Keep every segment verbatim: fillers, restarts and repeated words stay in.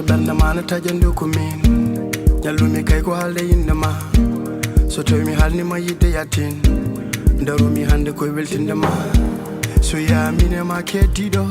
Ɓernde ma na taƴa ndu ko min. Ñallumi kay ko haalde innde ma. So tawi mi haalni ma yiɗde yattin. Darumi hannde koye weltinde ma. So yamine ma keddiɗo.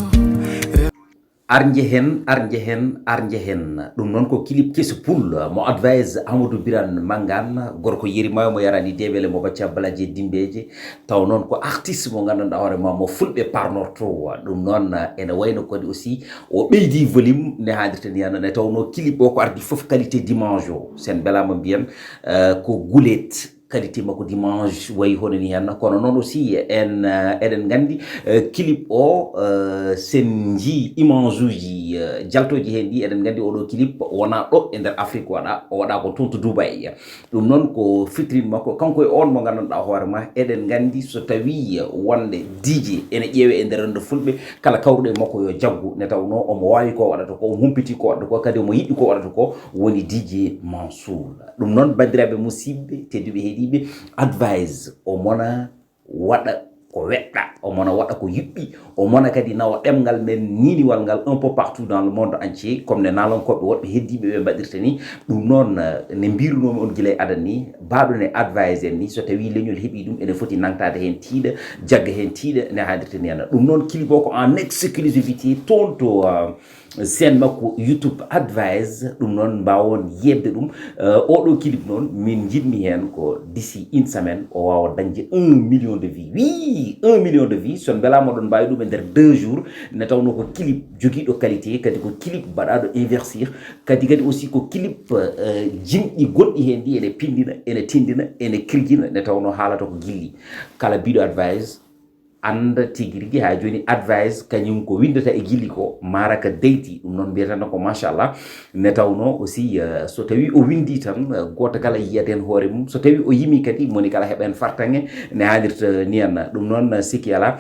Ar njehen, ar njehen, ar njehen. Ɗum noon ko clip keso pul mo Advice Amadou Birane Mangane, gorko yeri mayo mo yarani debele mo bacca balaje dimbeje. Taw noon ko artiste mo nganndanɗaa hoore ma mo fulɓe parnorto. Ɗum noon ene wayno kadi aussi o ɓeydi volume ne haalirta ni hannde, nde tawno clip o ko ardi fof qualité d'image o. Sen belama mbiyen eh, ko gulet qualité makko d'image wayi hono ni hen, kono noon aussi en eh, eɗen nganndi eh, clip o eh, sen njii image uji eh, jaltoji hen ɗi, eɗen nganndi oɗo clip wona ɗo e nder Afrique waɗa, o waɗa ko toon to Dubaï. Ɗum noon ko featuring makko, kanko e on mo nganndanɗaa hoore ma, eɗen nganndi so tawi wonde D J ene ƴeewe e nder renndo fulɓe, kala kawruɗo e makko yo jaggu, nde tawno omo waawi ko waɗata ko, omo humpiti ko waɗata ko, kadi omo yiɗi ko waɗata ko, woni D J Mansour. Ɗum noon, banndiraaɓe musidɓe tedduɓe heɗiiɓe, Advice o mona waɗa ko weɗɗa, o mona waɗa ko yuɓɓi, o mona kadi nawa ɗemngal men niniwal ngal un peu partout dans le monde entier, comme ne naalankooɓe woɗɓe heddiiɓe ɓe mbaɗirta ni. Ɗum noon eh, ne mbirunomi on gila e adan ni, baaɗo ne Advice en ni, so tawi leñol heɓi ɗum, ene foti nangtaade heen tiiɗa, jagga heen tiiɗa, ne haalirta ni hannde. Ɗum noon clip o ko en exclusivité toon to eh, chaîne makko YouTube Advice. Ɗum noon mbawon yeɓde ɗum. Eh, oɗo clip noon min jiɗmi heen ko d'ici une semaine o wawa dañde un million de vues. Oui, un million de vues. So mbelama oɗon mbawi ɗum e nder deux jours, nde tawno ko clip jogiɗo qualité, kadi ko clip mbaɗaɗo investir, kadi kadi aussi ko clip eh, jimɗi gonɗi heen ɗi ene pindina, ene tindina, ene kirjina, nde tawno haalata ko gilli. Kala mbiɗo Advice, annda tigi rigi ha joni Advice kañum ko windata e gilli ko mara ka deyti. Ɗum noon mbiyata ko machallah. Ne tawno aussi eh, so tawi o windi tan eh, goto kala yiyat hen hoore mum, so tawi o yimi kadi moni kala heɓa hen fartange ne haalirta ni anna. Ɗum noon eh, sikki ala,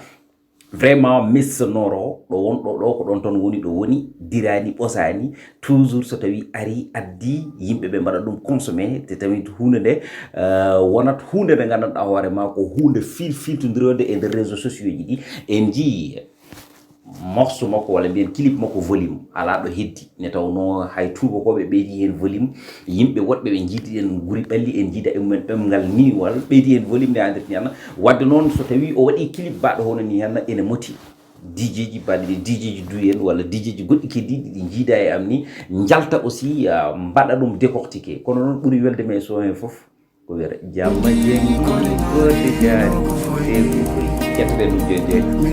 vraiment Miss Noro ɗo wonɗo ɗo ko ɗon tan woni, ɗo woni, dirani, ɓosani, toujours so tawi ari addi yimɓe ɓe mbaɗa ɗum consommé. Te tawi hunde nde eh, wonat hunde nde nganndanɗaa hoore ma ko hunde fil filtodirode e nder réseau sociaux ji ɗi. En jii morceau makko walla mbiyen clip makko volume ala ɗo heddi, ne tawno hay tubakoɓe ɓeydi hen volume, yimɓe woɗɓe ɓe jiidi en guri ɓalli, en jiida e mumen ɗemngal niwal, ɓeydi hen volume ne andirti hen. Wadde noon so tawi o waɗi clip baɗɗo hono ni hen, ene moti D J ji baɗɗi, D J ji duyen walla D J ji goɗɗi keddiɗi ɗi jiida e am ni, jalta aussi ah, mbaɗa ɗum décortiqué. Kono noon ɓuri welde men so hen fof ko wiyata jamma jeng, gote jaari, e kukoy. Ƴettete ɗum joni joni.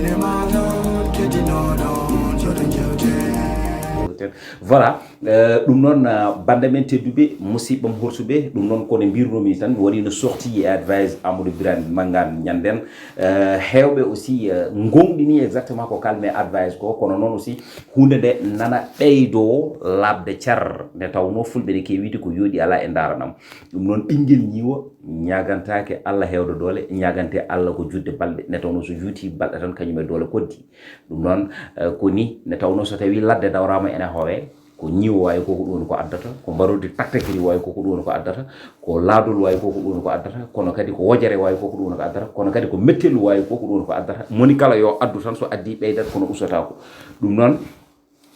Voilà. Eh, ɗum noon ah, bande men tedduɓe, musiɓɓam horsuɓe, ɗum noon kono mbirunomi tan, mi waɗino sortie e Advice Amadou Birane Mangane ñanden. Eh, hewɓe aussi eh, gonɗini exactement ko kalmi Advice ko, kono noon aussi hunde nde nana ɓeydo labde car, nde tawno fulɓe ne kewi wiide ko yooɗi ala e ndaranam. Ɗum noon ɓinguel ñiwa ñagantake Allah hewdo doole, ñagante Allah ko jutde balɗe, nde tawno so juuti balɗe tan kañum e doole koddi. Ɗum noon eh, ko ni, nde tawno so tawi ladde dawrama ene howe, ko ñiwo wawi ko ko ɗum woni ko addata, ko mbarodi taktakiri wawi ko ko ɗum woni ko addata, ko laadol wawi ko ko ɗum woni ko addata, kono kadi ko wojere wawi ko ko ɗum woni ko addata, kono kadi ko mettel wawi ko ko ɗum woni ko addata. Moni kala yo addu tan, so addi ɓeydat kono usatako. Ɗum noon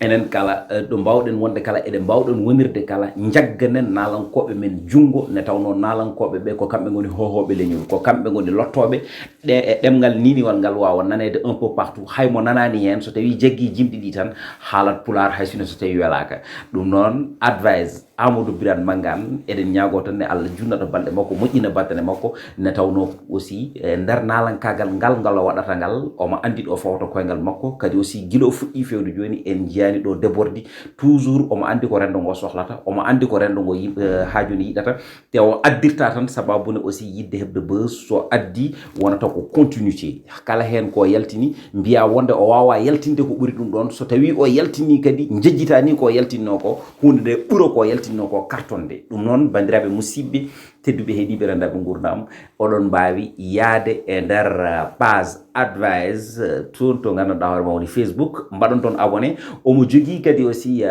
enen kala eh, ɗo mbawɗen wonde kala, eɗen mbawɗen wonirde kala, jagganen naalankoɓe men junngo, nde tawno naalankoɓe ɓe ko kamɓe ngoni hohoɓe leñol, ko kamɓe ngoni lottoɓe ɗe e ɗemngal niniwal ngal wawa nanede un peu partout. Hay mo nanani hen, so tawi jaggi jimɗi ɗi tan, haalat pulaar, hay sino so tawi welaka. Ɗum noon, Advice Amadou Birane Mangane, eɗen ñaago tan ne Allah junnata balɗe makko, moƴƴina battane makko, nde tawno aussi e nder naalankagal ngal ngal o waɗata ngal, omo anndi ɗo fawta koyngal makko, kadi aussi gila o fuɗɗi fewde joni en jiyani ɗo débordi. Toujours omo anndi ko rendo ngo sohlata, omo anndi ko rendo ngo yim- eh, ha joni yiɗata, te o addirta tan sababune aussi yidde heɓde buzz, so addi wonata ko continuité. Kala hen ko yaltini mbiya wonde o wawa yaltinde ko ɓuri ɗum ɗon, so tawi o yaltini kadi jejjitani ko yaltinno ko, hunde nde ɓuura ko yaltinno ko cartonde. Ɗum noon, bandiraɓe musidɓe, Tedduɓe heɗiiɓe renndaɓe nguurndam, oɗon mbaawi yaade e nder page Advice, toon to nganndanɗaa hoore ma woni Facebook, mbaɗon toon abonné. Omo jogii kadi aussi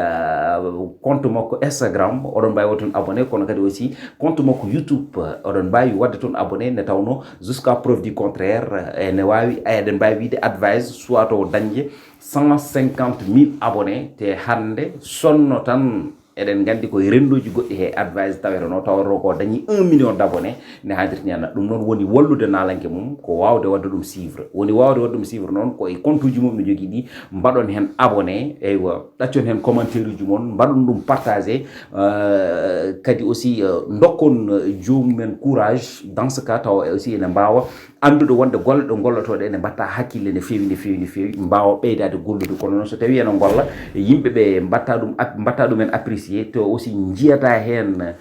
compte makko Instagram, oɗon mbaawi waɗde toon abonné, kono kadi aussi compte makko YouTube, oɗon mbaawi waɗde toon abonné. Nde tawnoo jusqu'à preuve du contraire, ene waawi, eɗen mbaawi wiyde Advice soit o dañde cent cinquante mille abonné, te hannde sonno tan. Eɗen nganndi ko e renndooji goɗɗi he Advice tawetenoo, tawatoo ko dañi un million d'abonnés, ne haadirti ni. Ɗum noon woni wallude naalanke mum ko waawde waɗde ɗum suivre. Woni waawde waɗde ɗum suivre noon ko e compte uji mum no jogii ɗi, mbaɗon heen abonné, eywa, ɗaccon heen commentaire uji mon, mbaɗon ɗum partagé, euh, kadi aussi, euh, ndokkon, euh, joomum en courage, dans ce cas tawa aussi ene mbaawa anndude wonde golle ɗo gollotooɗe ene mbatta hakkille no feewi, no feewi, no feewi, mbaawa ɓeydaade gollude. Kono noon so tawii ene ngolla, yimɓe ɓe mbatta ɗum ap-, mbatta ɗum en apprécié, to aussi njiyata heen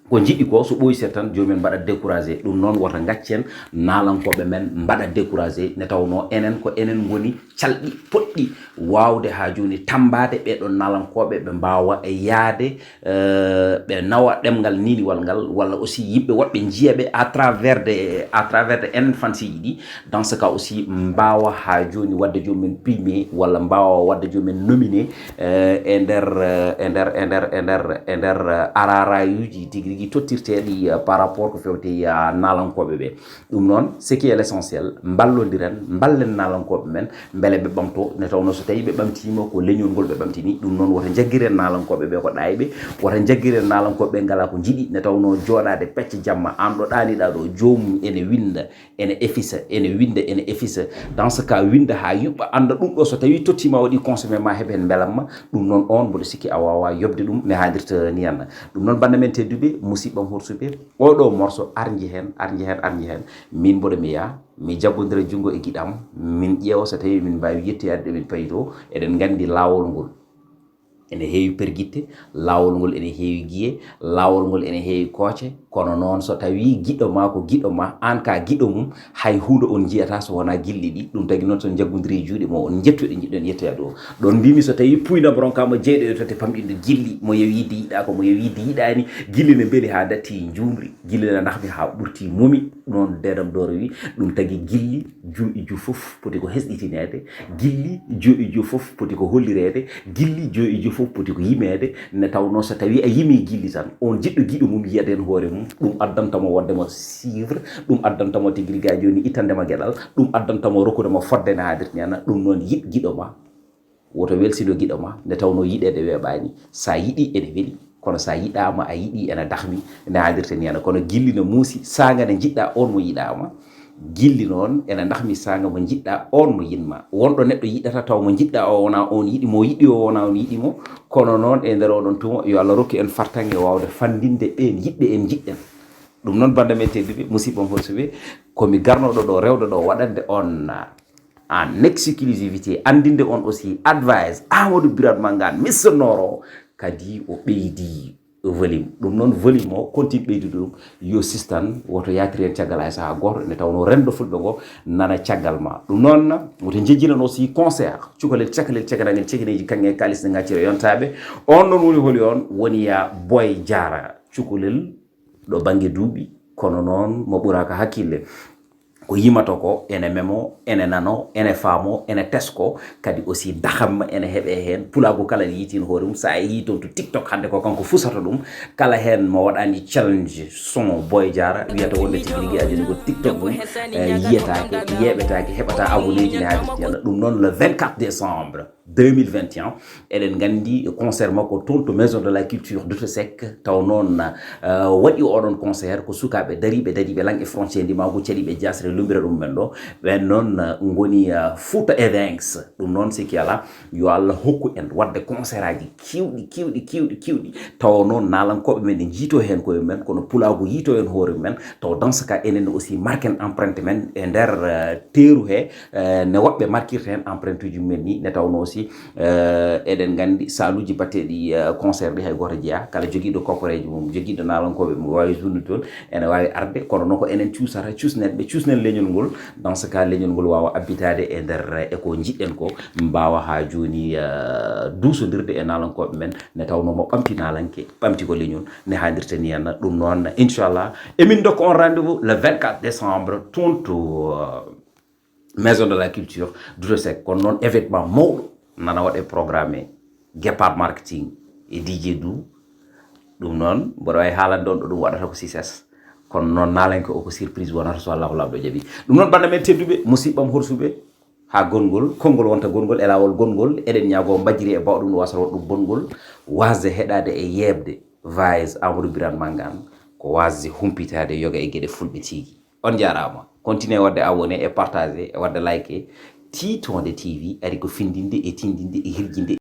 ko njiɗi ko, so ɓooyi seeɗa tan, joomum en mbaɗa découragé. Ɗum noon wota ngaccen naalankooɓe men mbaɗa découragé, nde tawnoo enen ko enen ngoni calɗi poɗɗi waawde haa jooni tammbaade ɓee ɗoon naalankooɓe, ɓe mbaawa e yahde, euh, ɓe nawa ɗemngal niiniwal ngal, walla aussi yimɓe woɗɓe njiya ɓe à travers de, à travers de enen fansiiji ɗi. Dans ce cas aussi, mbaawa haa jooni waɗde joomum en primé, walla mbaawa waɗde joomum en nominé, euh, e nder, euh, e nder, e nder, e nder, e nder, euh, ararayuuji tigi rigi tottirteeɗi, euh, par rapport ko fewti, euh, naalankooɓe ɓe. Ɗum noon, ce qui est l'essentiel, mballondiren, mballen naalankooɓe men, mbele ɓe ɓamto, nde tawnoo so tawii ɓe ɓamtiima, ko leñol ngol ɓe ɓamtini. Ɗum noon, wota njaggiren naalankooɓe ɓe ko ɗaayɓe, wota njaggiren naalankooɓe ɓe ngalaa ko njiɗi, nde tawnoo jooɗaade pecce jamma, aan ɗo ɗaaniɗaa ɗo, joomum ene winnda, ene efisa, ene winnda, ene efisa. Dans ce cas, winnda haa yuɓɓa, annda ɗum ɗo, so tawii tottiima waɗi consommé ma heɓ heen mbelamma, ɗum noon oon mboɗo sikki a waawaa yoɓde ɗum, ne haadirta ni. Ɗum noon, bannda men tedduɓe, musiɓɓam horsuɓe, oɗo morso arnji heen, arnji heen, arnji heen. Min mboɗo mi yaha, mi jaggondira junngo e giɗam, min ƴeewa so tawii min mbaawi yettoyaade ɗo min payi to. Eɗen nganndi laawol ngol ene heewi pergitte, laawol ngol ene heewi giye, laawol ngol ene heewi kooce, kono noon so tawii giɗo ma ko giɗo ma, aan ka giɗo mum, hay huunde on njiyata so wonaa gilli ɗi. Ɗum tagi noon so on njaggondirii juuɗe mo on njettu ɗe njiɗɗon yettoyaade o. Ɗoon mbimi so tawii puynam ronkaama jeyɗo e totte pamɗinɗo gilli, mo yewi yidde yiɗaa ko, mo yewi yidde yiɗaani, gilli ne mbeli haa datti njuumri, gilli ne nahmi haa ɓurti mumi. Noon deedam dooro wi, ɗum tagi gilli jo e jo fof poti ko hesɗitineede, gilli jo e jo fof poti ko hollireede, gilli jo e jo fof poti ko yimeede. Ne tawnoo so tawii a yimii gilli tan, oon jiɗɗo giɗo mum yiyat heen hoore mum, ɗum addanta mo waɗde mo suivre, ɗum addanta mo tigi rigi haa jooni ittande mo geɗal, ɗum addanta mo rokkude mo fodde ne haadirta ni. Ɗum noon yiɗ giɗo ma, woto welsino giɗo ma, nde tawnoo yiɗeede weeɓaani. So a yiɗii ene weli, kono so a yiɗaama, a yiɗii ene dahmi, ne haadirta ni. Kono gilli ne muusi, saanga nde njiɗɗaa oon mo yiɗaama, gilli noon ene dahmi saanga mo njiɗɗaa oon mo yiɗ ma. Won ɗo neɗɗo yiɗata tawa mo njiɗɗaa o wonaa oon yiɗi mo, yiɗi o wonaa oon yiɗi mo. Kono noon e nder oɗon tuma, yo Allah rokku en fartaŋŋe waawde fanndinde ɓeen yiɗɓe en njiɗɗen. Ɗum noon, bannda men tedduɓe, musiɓɓam horsuɓe, ko mi garnooɗo ɗo rewde ɗo waɗande on en exclusivité, anndinde on aussi Advice, Amadou Birame Mangane, Mister Noro, kadi o ɓeydi volume. Ɗum noon, volume o, continue ɓeydude ɗum, yo sistan, woto yaatir heen caggal hay sahaa gooto, nde tawnoo renndo fulɓe ngo nana caggal ma. Ɗum noon, woto njejjinen aussi concert, cukalel, cakalel, cakanagel, cekineeji, kaŋŋe, kaalis ne ngaccira yontaaɓe. On noon woni holi on? Woni ya Boy Diarra, cukalel ɗo bannge duuɓi, kono noon mo ɓuraaka hakkille. Ko yimata ko ene memo, ene nano, ene faamo, ene tesko, kadi aussi dahamma ene heɓe heen. Pulaagu kala ne yiitin hoore mum. So a yehii toon to TikTok hannde, ko kanko fusata ɗum. Kala heen mo waɗaani challenge son Boy Diarra, wiyata wonde tigi rigi a joni ko TikTok mum, eh, yiyetaake, yeeɓetaake, heɓata abonné ji ne haadirta ni. Ɗum noon, le vingt-quatre décembre deux mille vingt et un, eɗen nganndi concert makko toon to Maison de la Culture d'Outosec, taw noon, eh, waɗi oɗon concert ko sukaaɓe dariiɓe, dariiɓe langue frontière ndimaagu, caliiɓe jaasre lumbira ɗum men ɗo. Ɓeen noon, eh, ngoni, eh, Fouta Events. Ɗum noon, sikki alaa, yo Allah hokku en waɗde concert aji keewɗi, keewɗi, keewɗi, keewɗi. Tawa noon naalankooɓe men ne njiitoo heen koye men, kono pulaagu yiitoo heen hoore men. Taw dans ce cas, enen aussi marken empreinte men e nder, eh, teeru he, eh, ne woɓɓe markirta heen empreinte uji mumen ni, ne tawnoo aussi Eh, eɗen nganndi saaluuji baɗteeɗi eh, concert ɗi hay gooto jeyaa. Kala jogiiɗo kopporeeje mum, jogiiɗo naalankooɓe mum, waawi journude toon, ene waawi arde. Kono noon ko enen cuusata, cuusnen ɓe, cuusnen leñol ngol. Dans ce cas, leñol ngol waawa abbitaade e nder eh, e ko njiɗɗen ko, mbaawa haa jooni eh, duusondirde e naalankooɓe men, nde tawnoo mo ɓamti naalanke, ɓamti ko leñol, ne haaldirta nii henna. Ɗum noon, inchallah, emin ndokka on rendez-vous le vingt-quatre décembre, toon to eh, Maison de la Culture Douta Seck. Kono noon, événement mawɗo nana waɗe programme, Guépard Marketing e D J Dou. Ɗum noon, mboɗo wawi haalande on ɗo ɗum waɗata ko C S S. Kono noon, naalanke o ko surprise wonata, so Allahu Laamɗo jaɓi. Ɗum noon, bannda men tedduɓe, musiɓɓam horsuɓe, haa gongol, konngol wonta gongol e laawol gongol. Eɗen ñaagoo mbajjiri e bawɗum no wasata waɗ ɗum bonngol, waasde heɗaade e yeeɓde Vibes Amadou Birane Mangane, ko waasde humpitaade yoga e geɗe fulɓe tigi. On njaaraama. Continuez waɗde abonné e partagé e waɗde like. Tiitonde T V ari ko findinde e tindinde e hirjinde